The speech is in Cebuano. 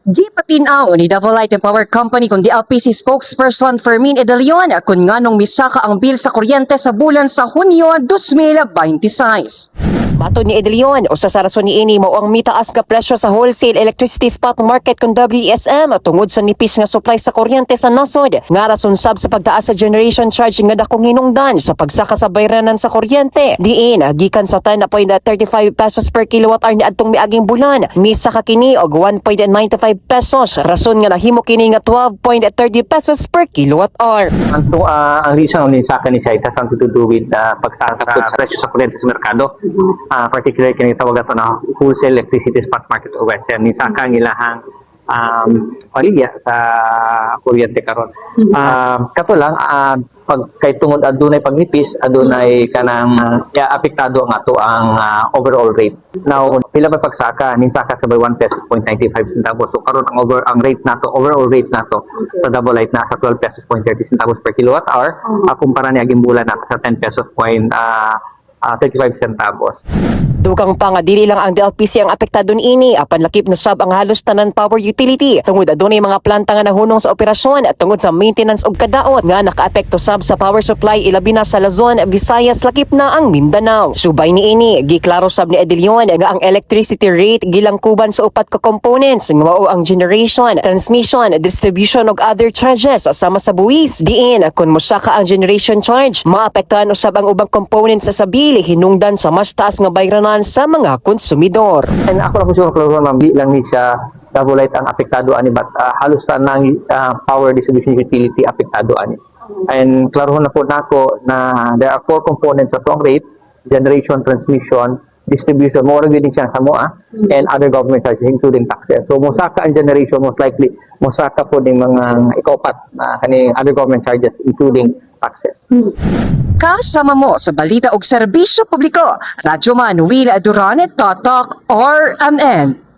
Gipatin-aw ni Davao Light and Power Company kung DLPC spokesperson Fermin Edalion kung nganong misaka ang bill sa kuryente sa bulan sa Hunyo 2026. Matod ni Edelion, usa sa rason niini mao ang mitaas nga presyo sa wholesale electricity spot market kung WESM tungod sa nipis nga supply sa kuryente sa nasod, nga rason sab sa pagtaas sa generation charge nga dakong hinungdan sa pagsaka sa bayranan sa kuryente. Diin, gikan sa 10.35 pesos per kilowatt hour niadtong miaging bulan, misaka kini og 1.95 pesos, rason nga nahimo kini nga 12.30 pesos per kilowatt hour. Ang reason ni sa akin ni siya, it has something to do with pagsaka sa presyo sa kuryente sa merkado. Particularly kini tawag ato na wholesale electricity spot market o WESM. Ni saka ang ilahang paligya sa kuryente karon. Kato lang pag kay tungod adunay pagnipis, adunay kanang apektado ang ato ang overall rate. Now, pila ba pagsaka? Ninsaka sa by 1 peso point 95 centavos. So karon ang rate nato, overall rate nato sa Davao Light nasa 12 pesos point 30 centavos per kilowatt hour. Kumpara ni aging bulan nato sa 10 pesos point 35 centavos. Dugang pa nga dili lang ang DLPC ang apektado niini, apan lakip na sab ang halos tanan power utility tungod adunay mga planta nga nahunong sa operasyon at tungod sa maintenance og kadaot nga nakaapekto sab sa power supply, ilabi na sa Luzon, Visayas, lakip na ang Mindanao. Subay niini, giklaro sab ni Edilion nga ang electricity rate gilangkuban sa upat ka components nga mao ang generation, transmission, distribution ug other charges sama sa buwis. Diin kun mosaka ang generation charge, maapektuhan usab ang ubang components sa bill, hinungdan sa mas taas nga bayranan sa mga konsumidor. And ako na po siguro klaro, ma'am, di lang ni siya Davao Light ang apektado ani, but halos tanang power distribution utility apektado ani. And klaro na po nako na there are four components sa atong rate: generation, transmission, distribution, mo gyud siya sa moa, and other government charges including taxes. So mosaka ang generation, most likely mosaka po ning mga ikopat na kaning other government charges including taxes. Kasama mo sa balita og serbisyo publiko, Radyoman Will Duran, Tatak RMN.